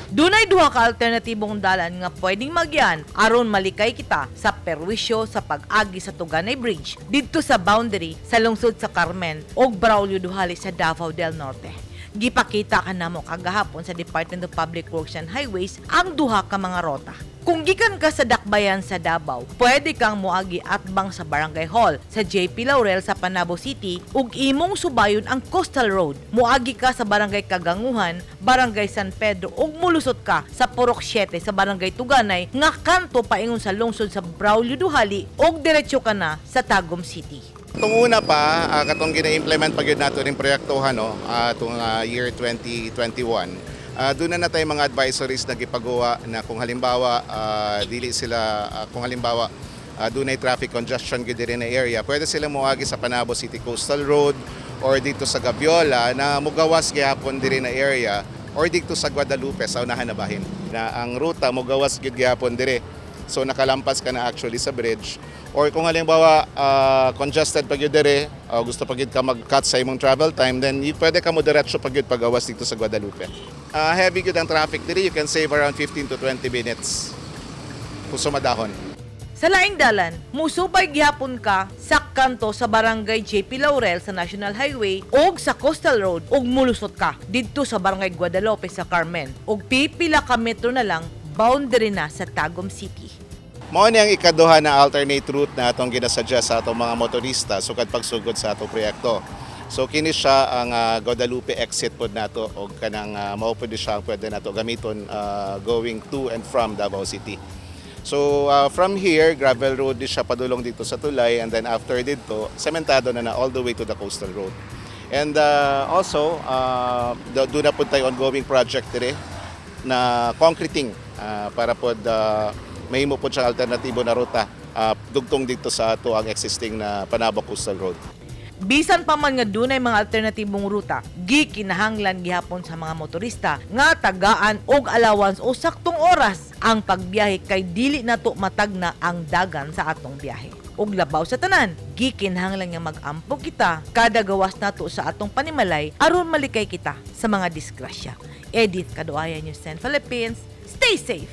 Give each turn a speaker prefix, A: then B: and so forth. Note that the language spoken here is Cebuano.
A: Dunay duha ka alternatibong dalan nga pwedeng magyan aron malikay kita sa perwisyo sa pag-agi sa Tuganay Bridge didto sa boundary sa lungsod sa Carmen ug Braulio Duhali sa Davao del Norte. Gipakita kanamo kagahapon sa Department of Public Works and Highways ang duha ka mga rota. Kung gikan ka sa Dakbayan sa Davao, pwede kang moagi atbang sa Barangay Hall sa JP Laurel sa Panabo City ug imong subayon ang Coastal Road. Moagi ka sa Barangay Kaganguhan, Barangay San Pedro ug mulusot ka sa Purok 7 sa Barangay Tuganay nga kanto paingon sa lungsod sa Braulio Duhali ug diretso ka na sa Tagum City.
B: Itong una pa, katong gina-implement pa gyud nato ning proyekto, no, itong year 2021. Doon na tayo mga advisories na gipagawa na kung halimbawa dili sila kung halimbawa dunay traffic congestion gyud diri na area, pwede sila moagi sa Panabo City Coastal Road or dito sa Gabiola na mugawas gihapon diri na area or dito sa Guadalupe sa unahan na bahin. Na ang ruta mugawas gyud gihapon diri. So nakalampas ka na actually sa bridge. Or kung halimbawa congested pa gyud diri, gusto pa gyud ka mag-cut sa imong travel time, then pwede ka mo diretso pa gyud pagawas dito sa Guadalupe. Heavy gyud ang traffic diri, you can save around 15 to 20 minutes kung sumadahon.
A: Sa laing dalan, musubay gihapon ka sa kanto sa Barangay JP Laurel sa National Highway og sa Coastal Road ug mulusot ka didto sa Barangay Guadalupe sa Carmen ug pipila ka metro na lang, boundary na sa Tagum City.
B: Mao ni ang ikaduha na alternate route na atong ginasuggest sa atong mga motorista sukad pagsugod sa atong proyekto. So kini siya ang Guadalupe exit pod nato og kanang mao pod siya ang pwede nato gamiton going to and from Davao City. So from here, gravel road di siya padulong dito sa tulay and then after dito, sementado na na all the way to the coastal road. And also, doon na po tayo ongoing project dire na concreting para pod mahimo pod siya alternatibo na ruta dugtong dito sa ato ang existing na Panabo Coastal Road.
A: Bisan pa man nga dunay mga alternatibong ruta, gikinahanglan gihapon sa mga motorista nga tagaan og allowance o saktong oras ang pagbiyahe kay dili nato matagna ang dagan sa atong biyahe. Ug labaw sa tanan, gikinahanglan nga mag-ampo kita kada gawas nato sa atong panimalay aron malikay kita sa mga disgrasya. Edith Kaduaya, News 10 Philippines. Stay safe.